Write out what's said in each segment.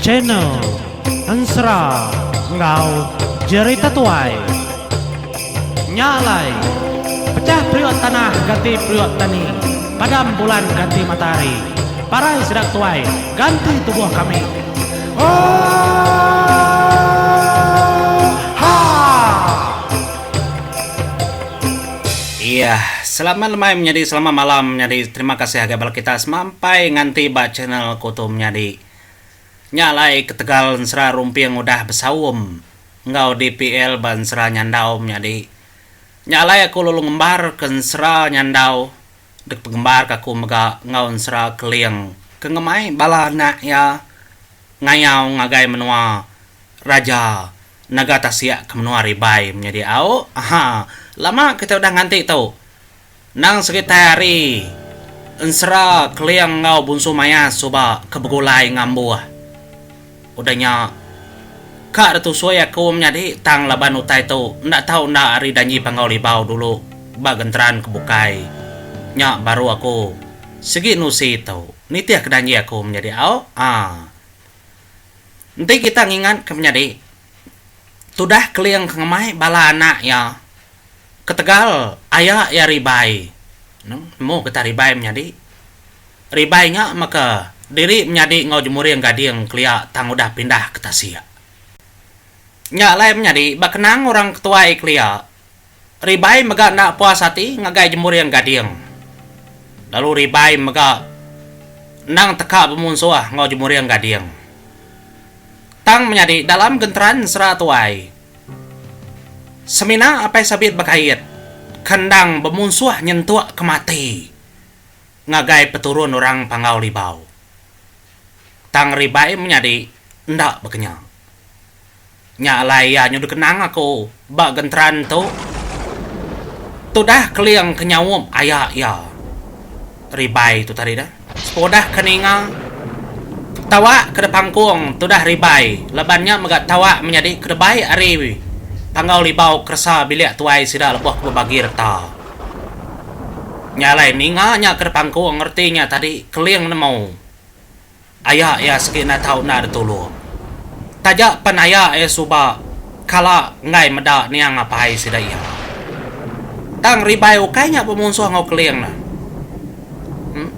Channel Ensera enggau Jerita Tuai. Nya alai, pechah periuk tanah ganti periuk tani, padam bulan ganti matahari, parai sida tuai ganti tubuh kami. Oohaa! Iya, selamat lemai menyadi, selamat malam menyadi. Terima kasih agai bala kita semampai nganti ba channel ku tu menyadi. Nya alai ketegal ensera rumping udah besaum enggau DPL ba ensera nyandau menyadi. Nya alai aku lalu ngembar ke ensera nyandau dek pengembar ke aku mega enggau ensera keling ke ngemai bala anak iya ngayau ngagai menua Raja Naga Tasik ke menua Ribai menyadi au. Aha. Lama kitai udah nganti tu. Endang sekitai hari ensera Keling enggau Bunsu Mayas suba ke begulai ngambuh. Udah nya ka ditusui aku menyadi tang laban utai tu enda tau enda ari danji Panggau Libau dulu ba genteran ke bukai. Nya baru aku sigi nusi tu nitih ke danji aku menyadi au. Aa. Enti kita ngingatka menyadi, tudah Keling ke ngemai bala anak iya ketegal aya iya ribai. Nemu kita ribai menyadi. Ribai nya meka diri menyadi enggau Jemuring Gading kelia tang udah pindah ke tasik. Nya alai menyadi ba kenang orang ketuai kelia, Ribai mega enda puas ati ngagai Jemuring Gading. Lalu Ribai mega endang teka bemunsuh enggau Jemuring Gading. Tang menyadi dalam genteran sera tuai. Semina Apai Sabit Bekait ke endang bemunsuh nyentuk ke mati ngagai peturun orang Panggau Libau. Tang Ribai menyadi enda bekenya. Nya alai iya nyu dikenang aku ba genteran tu. Tudah Keling ke nyaup aya iya. Ribai tu tadi dah. Sepengudah ke ninga tawak ke depangkung tudah Ribai laban nya mega tawak menyadi ke debai ari Panggau Libau keresa bilik tuai sida lebuh ke bebagi reta. Nya alai ninga nya ke depangkung reti nya tadi Keling nemu. Aya iya sigi enda tau enda ditulung. Taja pen aya iya suba kala enggai meda niang apai sida iya. Tang ribai ukai nya bemunsuh enggau Keling ne. Em.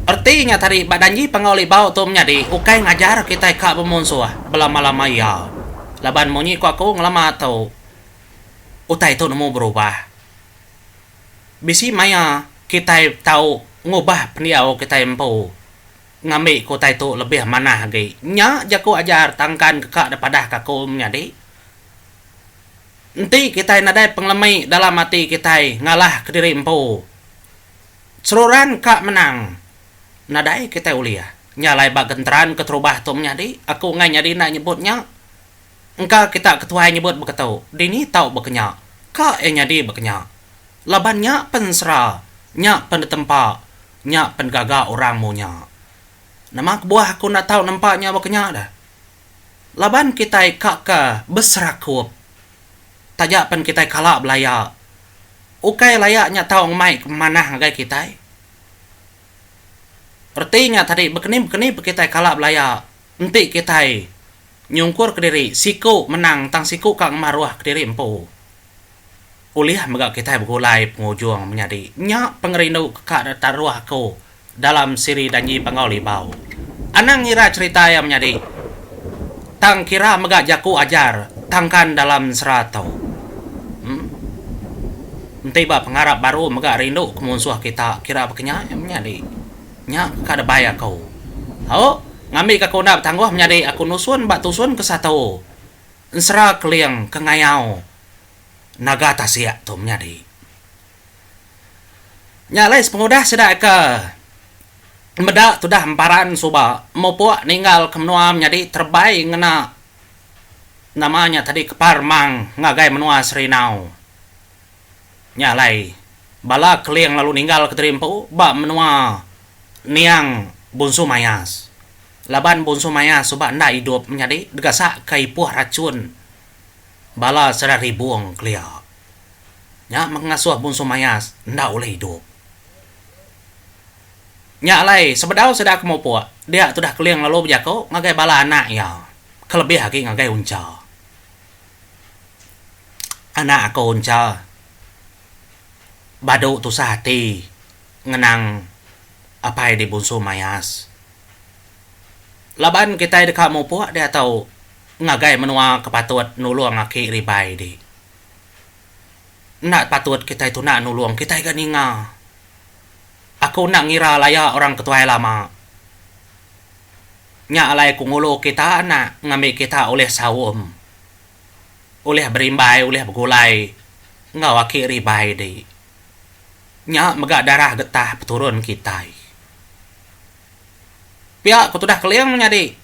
Reti nya tadi ba danji Panggau Libau tu menyadi ukai ngajar kitai ka bemunsuh belama-lama iya. Laban munyi ku aku ngelama tu utai tu nemu berubah. Bisi maya kitai tau ngubah pendiau kitai empu ngambika utai tu lebih manah agi. Nya jaku ajar tangkan ke ka dipadahka aku menyadi. Enti kitai nadai pengelemi dalam ati kitai ngalahka diri empu, seruran ka menang nadai kitai ulih. Nya alai ba genteran keterubah tu menyadi, aku enggai nyadi enda nyebut nya. Engka kita ke tuai nyebut beketu, dini tau bekenya. Ka iya nyadi bekenya. Laban nya pen sera, nya pen ditempa, nya pen gaga orang munya. Nama kebuah aku enda tau nempa nya bekenya deh? Laban kitai ka ke beserakup. Taja pen kitai kala belaya, ukai laya nya tau ngemai ke pemanah ngagai kitai. Reti nya tadi bekeni-bekeni pe kitai kala belaya enti kitai Nyungkur kediri siku menang tang siku ka ngemaruh kediri empu. Ulih mega kitai begulai pengujung menyadi nya pengerindu ke ka ditaruh aku dalam siri Danji Panggau Libau. Anang ngira cherita iya menyadi tang kira mega jaku ajar tangkan dalam ensera tu. Em. Enti ba pengarap baru mega rindu ke munsuh kita kira baka nya menyadi. Nya ka debai aku. Au, ngambika aku enda betangguh menyadi aku nusun ba tusun ke satu. Ensera Keling ke ngayau Naga Tasik tu menyadi. Nya alai sepengudah sida ke meda tudah emparan suba mupuk ninggal ke menua menyadi terebai ngena nama nya tadi Kepar Mang ngagai menua Serinau. Nya alai, bala Keling lalu ninggalka diri empu ba menua niang Bunsu Mayas. Laban Bunsu Mayas suba enda idup menyadi degasakka ipuh rachun bala sida Ribung kelia. Nya meh ngasuh Bunsu Mayas enda ulih idup. Nya alai sebedau sida ke mupuk, dia tudah Keling lalu bejaku ngagai bala anak iya, kelebih agi ngagai Uncha. Anak aku Uncha, badu tusah ati ngenang apai di Bunsu Mayas. Laban kitai deka mupuk diatu ngagai menua ke patut nulung aki ribai di. Enda patut kitai tunda nulung kitai ga ninga. Aku enda ngira laya orang ke tuai lama. Nya alai ku ngulu kita anak ngambi kita ulih saum, ulih berimbai ulih begulai enggau aki ribai di. Nya mega darah getah peturun kitai. Pia ku tudah Keling menyadi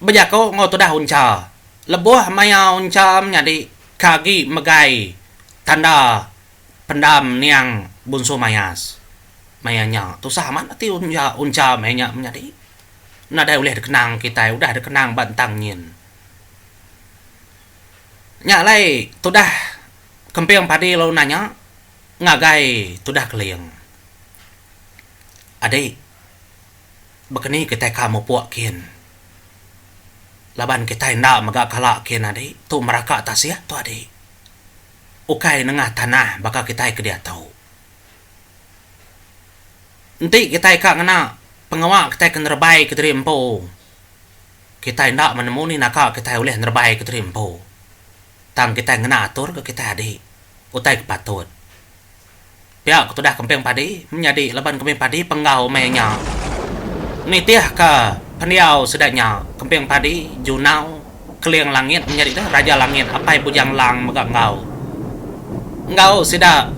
bejaku enggau tudah Uncha. Lebuh maya Uncha menyadi ke agi megai tanda Pendam niang Bunsu Mayas. Maya nya, tusah amat ati unja uncha maya nya menyadi. Nadai ulih dikenang kitai udah dikenang ba entang nyin. Nya alai tudah Kemping Padi lalu nanya ngagai tudah Keling. Adik, baka ni kitai ka mupuk kin? Laban kitai enda mega kala kin adik, tu meraka tasik tu adik. Ukai nengah tanah baka kitai ke diatu. Enti kitai ka ngena pengawa kitai ke nerebai kediri empu, kitai enda menemu ni naka kitai ulih nerebai kediri empu. Tang kitai ngena atur ga kitai adi utai ke patut. Pia ke tudah Kemping Padi menyadi laban Kemping Padi penggau meh nya. Nitihka pendiau sida nya, Kemping Padi, Junau, Keling Langit menyadi deh Raja Langit Apai Bujang Lang mega enggau. Enggau sida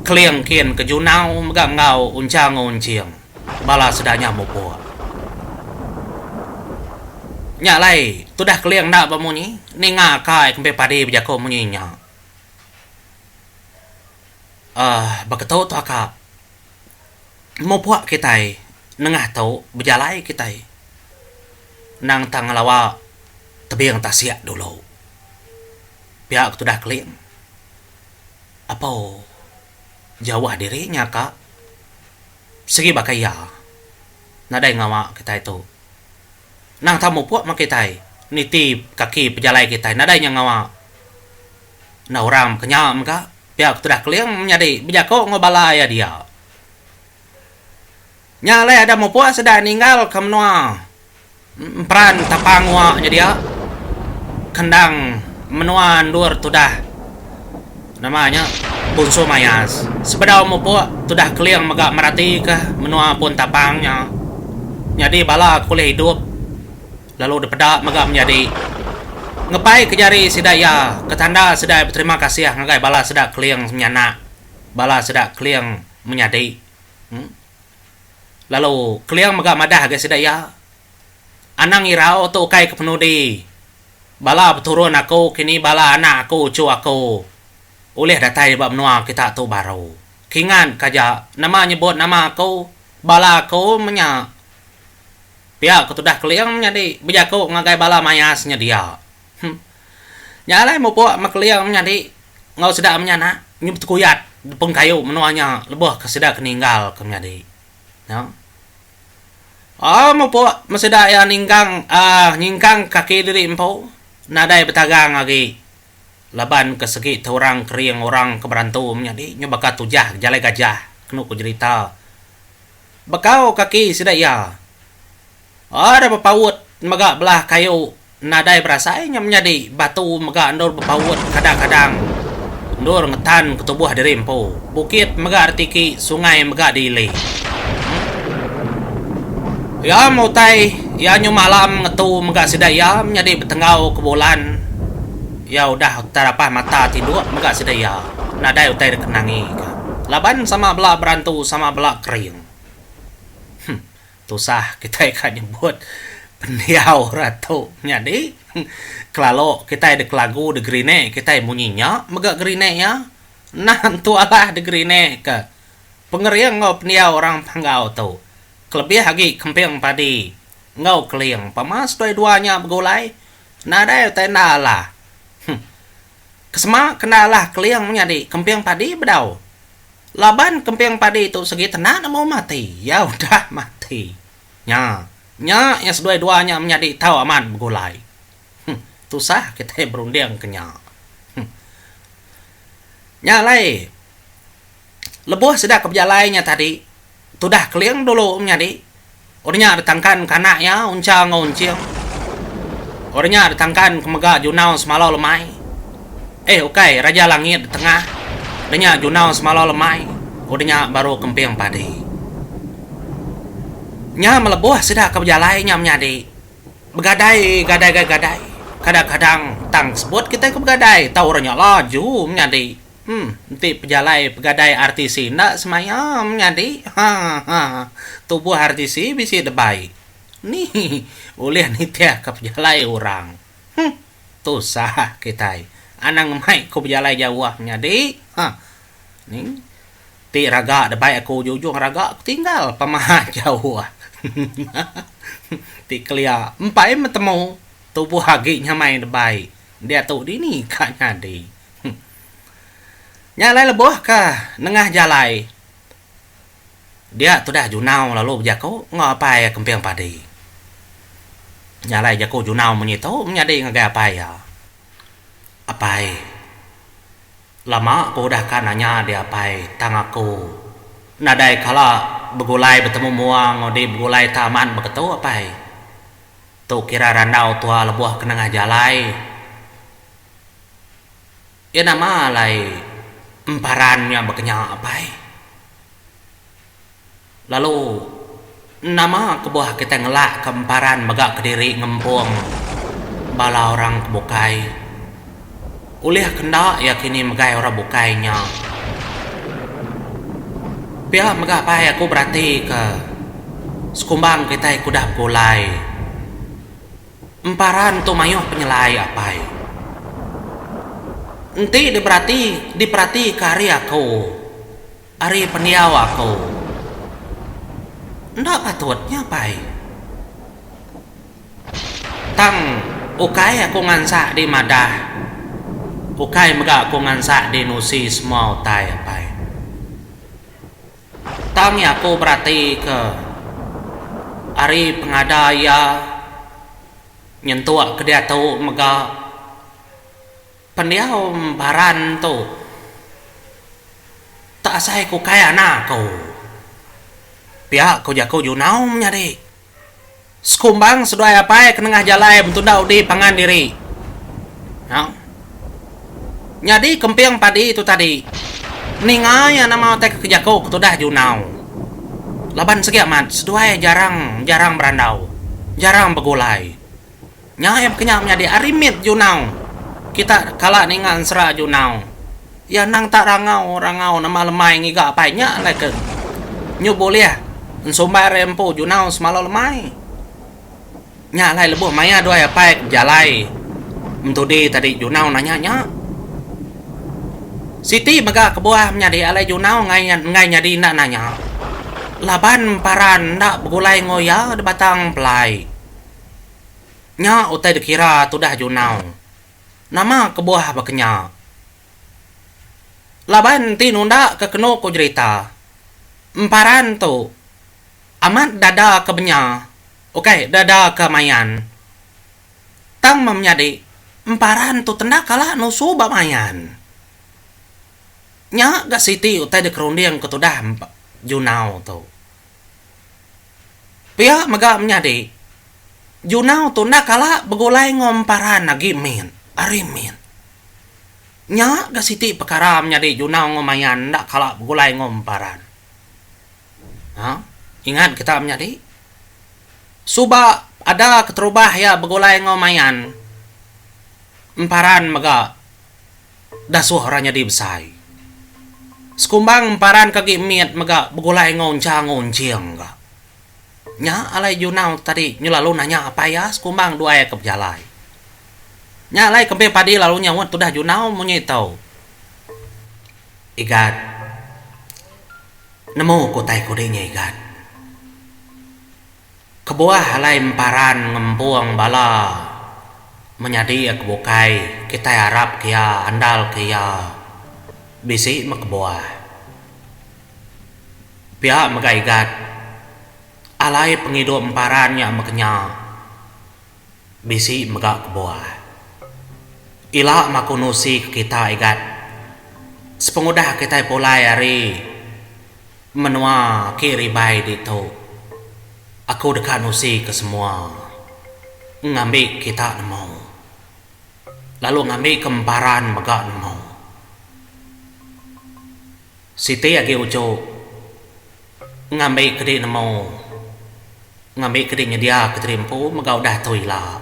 Keling kin ke Junau mega enggau Uncha enggau Unching. Bala sida nya mupuk. Nya alai tudah Keling enda bemunyi ninga kai Kemping Padi bejaku munyi nya. Aaa beketu tu aka mupuk kitai nengah tu bejalai kitai endang tang ngelawa tebing tasik dulu pia ke tudah keling apo jauh diri nya ka sigi baka iya nadai ngawa kitai tu. Endang tau mupuk meh kitai niti kaki pejalai kitai nadai nya ngawa. Enda orang ke nya mega pia ke tudah Keling menyadi bejaku enggau bala iya dia. Nya alai ada mupuk sida ninggal ke menua emperan tapang wa nya dia ke endang menua endur tudah nama nya Bunsu Mayas. Sebedau mupuk tudah Keling mega meratika menua pun tapang nya nyadi bala ke ulih idup. Lalu dipeda mega menyadi ngepai ke jari sida iya ke tanda sida beterima kasih ngagai bala sida Keling menyanak, bala sida Keling menyadi. Lalu Keling mega madah ngagai sida iya, Anang irau tu ukai ke penudi bala peturun aku kini bala anak aku uchu aku ulih datai ba menua kita tu baru. Kingat ka aja nama nyebut nama aku bala aku menya. Pia ke tudah Keling menyadi bejaku ngagai bala mayas nya dia. Huh. Nya alai mupuk meh Keling menyadi enggau sida menyanak nyu betekuyat depeng kayu menua nya lebuh ke sida ke ninggal ke menyadi. Nya. Aaa mupuk meh sida iya ninggang aaa nyingkang kaki diri empu nadai betagang agi laban ke segi te orang kering orang ke berantu menyadi nyu baka tujah jalai gajah kenu ku jerita. Bekau kaki sida iya. Ada bepaut mega belah kayu nadai berasai nya menyadi batu mega endur bepaut kadang-kadang endur ngetan ke tubuh diri empu. Bukit mega ditiki sungai mega diili. Iya meh utai iya nyu malam ngetu mega sida iya menyadi betenggau ke bulan. Iya udah terapah mata tinduk mega sida iya nadai utai deka nangi ka laban sama bela berantu sama bela kering. Huh tusah kitai ka nyebut pendiau ra tu nyadi kelalu kitai deka lagu de gerinek kitai munyi nya mega gerinek iya enda entu alah de gerinek ka pengering enggau pendiau orang Panggau tu kelebih agi kemping padi enggau keling pama seduai dua nya begulai Nadai utai enda alah. Huh. Kesema ke enda alah keling menyadi kemping padi bedau. Laban Kemping Padi tu segi tenang nemu mati. Iya udah mati. Nya. Nya iya seduai dua nya menyadi tau amat begulai. Huh. Tusah kitai berunding ke nya. Huh. Nya alai lebuh sida ke bejalai nya tadi tudah keling dulu menyadi. Orang nya ditangkan ke anak iya Uncha enggau Unching. Orang nya ditangkan ke mega Junau Semalau Lemai. Eh ukai Raja Langit ditengah. Udah nya Junau Semalau Lemai, udah nya baru Kemping Padi. Nya melebuh sida ke bejalai nya menyadi begadai gadai gadai kadang-kadang tang sebut kitai ke begadai tau orang nya laju menyadi. Em, enti pejalai pegadai RTC enda semaya menyadi. Ha ha. Tubuh RTC bisi debai. Ni ulih nitihka pejalai orang. Huh. Tusah kitai. Anang ngemai ku bejalai jauh menyadi. Ha. Ni ti raga debai aku ujung-ujung raga aku tinggal pama jauh. Ti kelia empai metemu tubuh agi nyamai debai. Diatu dini ka nyadi. Nya alai lebuh ke nengah jalai dia tudah Junau lalu bejaku enggau apai iya Kemping Padi. Nya alai jaku Junau munyi tu menyadi ngagai apai iya. Apai, lama ku udah ka nanya di apai tang aku nadai kala begulai betemu mua enggau di begulai taman beketu apai. Tu kira randau tua lebuh ke nengah jalai. Iya nama alai emparan nya bekenya apai. Lalu nama kebuah kitai ngelakka emparan mega kediri ngempung bala orang ke bukai. Ulih ke enda iya kini megai orang bukai nya. Pia mega apai aku beratika sekumbang kitai ke udah begulai. Emparan tu mayuh penyelai apai. Enti diberati diperatika ari aku, ari pendiau aku. Enda patut nya apai. Tang ukai aku ngansak di madah, ukai mega aku ngansak di nusi semua utai apai. Tang iya aku beratika ari pengada iya nyentuk ke diatu mega pendiau Baran tu tak asai ku ukai anak aku. Pia ku jaku Junau menyadi. Sekumbang seduai apai ke nengah jalai betunda udi pangan diri. Nya. Nyadi kemping padi tu tadi ninga iya nama utai ke kejaku ke tudah Junau. Laban segi amat seduai jarang jarang berandau, jarang begulai. Nya iya bekenya menyadi ari mit Junau. Kita kala ninga ensera Junau. Iya endang tak rangau rangau nama lemai ngiga apai nya alai ke nyu bulih ensumbar iya empu Junau semalau lemai. Nya alai lebuh maya duai apai ke bejalai entudi tadi Junau nanya nya. Siti mega kebuah menyadi alai Junau enggai enggai nyadi enda nanya laban paran enda begulai enggau iya di Batang Pelai. Nya utai dikira tudah Junau. Nama kebuah baka nya? Laban enti nunda ke kenu ku jerita, emparan tu amat dada ke benya, ukai dada ke mayan. Tang meh menyadi, emparan tu tenda kala nusu ba mayan. Nya ga siti utai dikerunding ke tudah Junau tu. Pia mega menyadi, Junau tu enda kala begulai enggau emparan agi mit, ari mit. Nya ga siti pekara menyadi Junau enggau Mayan enda kala begulai enggau emparan. Ha, ingat kita menyadi. Suba ada keterubah iya begulai enggau Mayan, emparan mega dasuh orang nyadi besai. Sekumbang emparan ke agi mit mega begulai enggau encha enggau enching ga. Nya alai Junau tadi nyu lalu nanya apai iya sekumbang duai ke bejalai. Nya alai kemping padi lalu nyaut tudah Junau munyi tu. Igat. Nemu ku utai kudi nya Igat. Kebuah alai emparan ngempung bala menyadi iya ke bukai kitai arap ke iya andal ke iya bisi meh kebuah. Pia mega Igat, alai pengidup emparan nya mekenya bisi mega kebuah. Ila maku nusi ke kita Igat, sepengudah kitai pulai ari menua Ki Ribai ditu, aku deka nusi ke semua ngambi kita nemu lalu ngambi ke emparan mega nemu. Siti agi uchu ngambi ke di nemu ngambi ke di nyedia ke diri empu mega udah tu ila.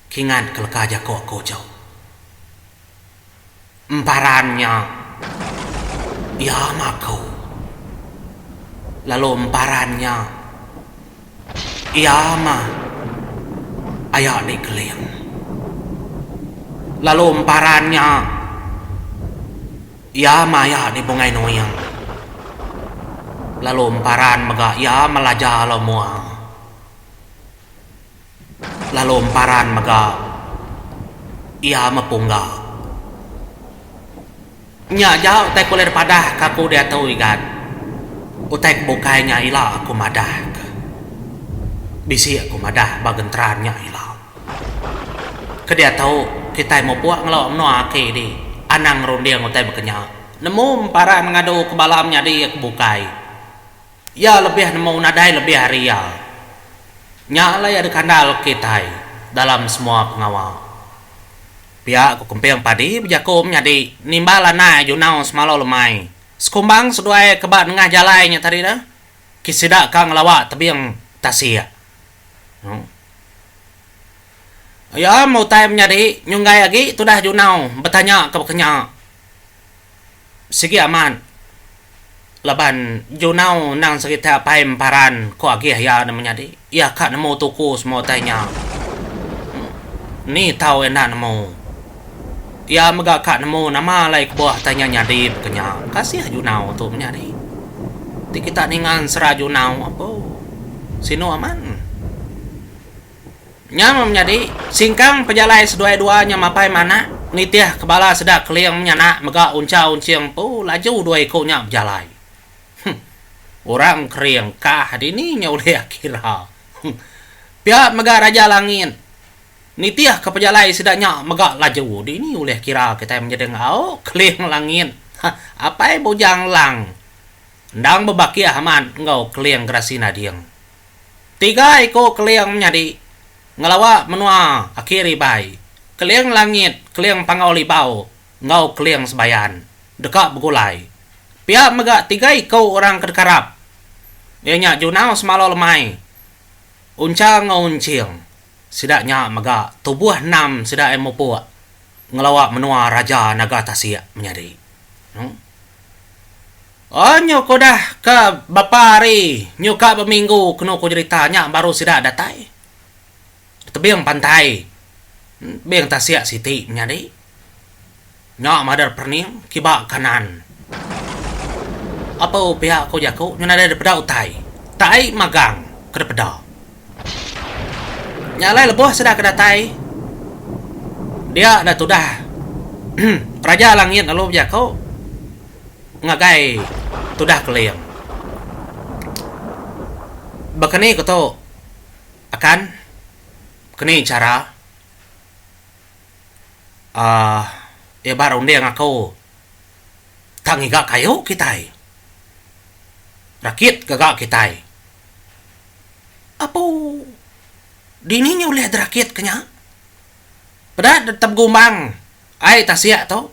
Kingat ke leka jaku aku uchu. Emparan nya iya meh aku lalu emparan nya iya meh aya di Keling. Lalu emparan nya iya meh aya di Bungai Nuing. Lalu emparan mega iya meh Laja Lau Mua. Lalu emparan mega iya meh Pungga. Nya aja utai ke ulih dipadah ka aku diatu Igat. Utai ke bukai nya ila aku madah ka. Bisi aku madah ba genteran nya ila. Ke diatu kitai mupuk ngelawa menua aki di anang ngerunding utai baka nya. Nemu emparan ngadu ke bala menyadi ke bukai. Iya lebih nemu nadai lebih ari iya. Nya alai iya dikandal kitai dalam semua pengawa. Pia ku Kemping Padi bejaku menyadi nimbal anak Junau semalau lemai. Sekumbang seduai ke ba nengah jalai nya tadi dah ke sida ka ngelawa tebing tasik. Iya meh utai menyadi nyunggai agi tudah Junau betanya ke baka nya. Sigi amat laban Junau endang sigi tai apai emparan ko agih iya ne menyadi. Iya ka nemu tuku semua utai nya. Ni tau iya enda nemu. Iya mega ka nemu nama alai kebuah utai nya nyadi baka nya. Kasih Junau tu menyadi. Ti kita ninga ensera Junau apo sinu amat. Nya meh menyadi, singkang pejalai seduai dua nya mapai manah, nitih ke bala sida Keling menyanak mega Uncha Unching empu laju dua iku nya bejalai. Huh. Orang kering kah dini nya ulih kira. Huh. Pia mega Raja Langit, nitih ke pejalai sida nya mega laju dini ulih kira kitai menyadi enggau Keling Langit. Huh. Apai Bujang Lang endang bebakih amat enggau Keling Gerasi Nading. Tiga iku Keling menyadi ngelawa menua Aki Ribai, Keling Langit, Keling Panggau Libau enggau Keling Sebayan deka begulai. Pia mega tiga iku orang ke dikarap iya nya Junau Semalau Lemai, Uncha enggau Unching. Sida nya mega tubuh enam sida iya mupuk ngelawa menua Raja Naga Tasik menyadi. Oh nyu ke udah ke bapa hari nyu ka beminggu kenu ku jerita nya baru sida datai tebing pantai tebing tasik siti menyadi nya mader perening kiba kanan apu pia ku jaku nyu nadai dipeda utai tai magang ke dipeda. Nya alai lebuh sida ke datai dia da tudah Raja Langit lalu bejaku. Ngagai tudah Keling. Baka ni ku tu akan baka ni chara uhh iya ba runding aku tak ngiga kayu kitai rakit gaga kitai. Apu dini nya ulih derakit ke nya. Peda tetap gumbang ai tasik tu.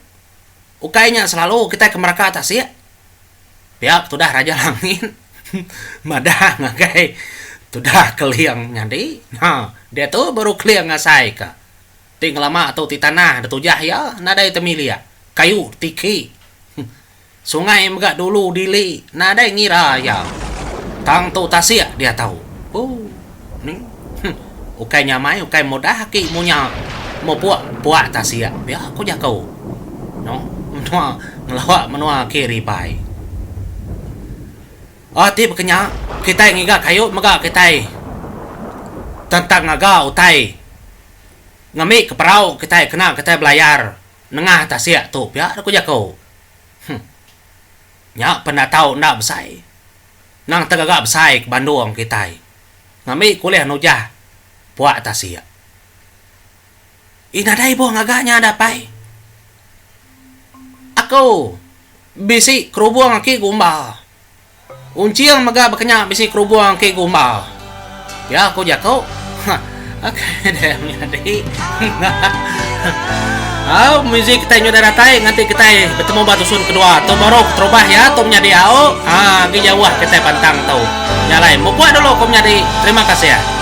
Ukai nya selalu kitai ke meraka tasik. Pia tudah Raja Langit madah ngagai tudah Keling nyadi. Ha diatu baru Keling ngasai ka ti ngelama tu ti tanah da tujah iya nadai temilik kayu tiki. Sungai mega dulu dili nadai ngira iya. Tang tu tasik diatu. Ooh ni huh ukai nyamai ukai mudah aki munya mupuk puak tasik pia ku jaku. No menua ngelawa menua aki ribai. Oh ti baka nya kitai ngiga kayu mega kitai tentang ngaga utai ngambi ke perau kitai kena kitai belayar nengah tasik tu pia ku jaku. Huh. Nya pen enda tau enda besai. Nang tegaga besai ke bandung kitai. Ngambi ke ulih nujah puak tasik. Ih nadai ibuh ngaga nya da pai. Aku bisi kerubung aki gumba. Unching mega baka nya bisi kerubung aki gumba. Pia ku jaku. Okey deh menyadi. Au muzik kitai nyudah datai nganti kitai betemu ba tusun kedua tu baru keterubah iya tu menyadi au. Haa agi jauh kitai pantang tu. Nya alai mupuk dulu ku menyadi. Terima kasih.